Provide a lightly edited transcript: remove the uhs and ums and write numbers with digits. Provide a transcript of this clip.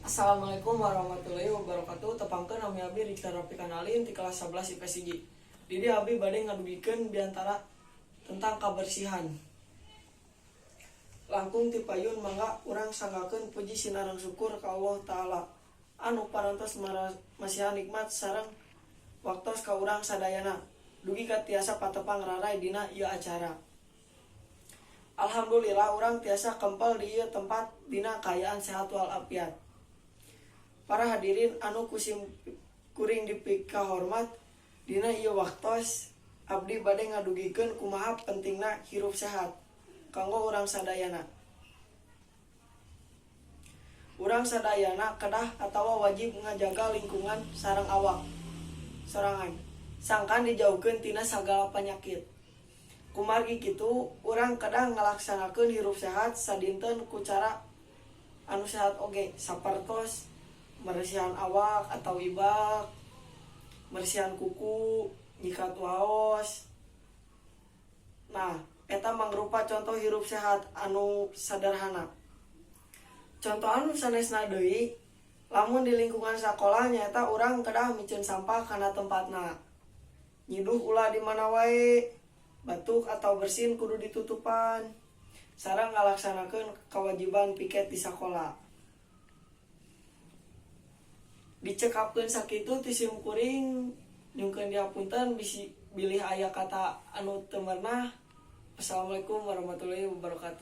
Assalamualaikum warahmatullahi wabarakatuh. Tepangkeun, nami abdi Rikta Rapi Kanalin ti kelas 11 IPS 1. Di dieu abdi bade ngadugikeun biantara tentang kebersihan. Langkung ti payun, mangga urang sanggakeun puji sinareng syukur ka Allah Taala anu parantos masihan nikmat sareng waktos ka urang sadayana dugi ka tiasa patepang raray dina ieu acara. Alhamdulillah, urang tiasa kempel di ieu tempat dina kaayaan sehat walafiat. Para hadirin anu ku sim kuring dipikahormat, dina ieu waktos abdi bade ngadugikeun kumaha pentingna hirup sehat kanggo urang sadayana. Urang sadayana kedah atawa wajib ngajaga lingkungan sareng awak sorangan sangkan dijauhkeun tina sagala penyakit. Kumargi kitu, urang kedah ngalaksanakeun hirup sehat sadinten ku cara anu sehat oge, sapertos meresihan awak atau ibak, meresihan kuku, nyikat waos. Nah, eta mangrupa contoh hirup sehat anu sederhana. Contoh anu sanesna deui, lamun di lingkungan sakola nyaeta urang kedah miceun sampah kana tempatna, nyiduh ulah di mana wae, batuk atau bersin kudu ditutupan, sareng ngalaksanakeun kewajiban piket di sakola. Dicekapkeun sakitu ti sim kuring, nyungkeun dihapunten bisi bilih aya kata anu teu merenah. Assalamualaikum warahmatullahi wabarakatuh.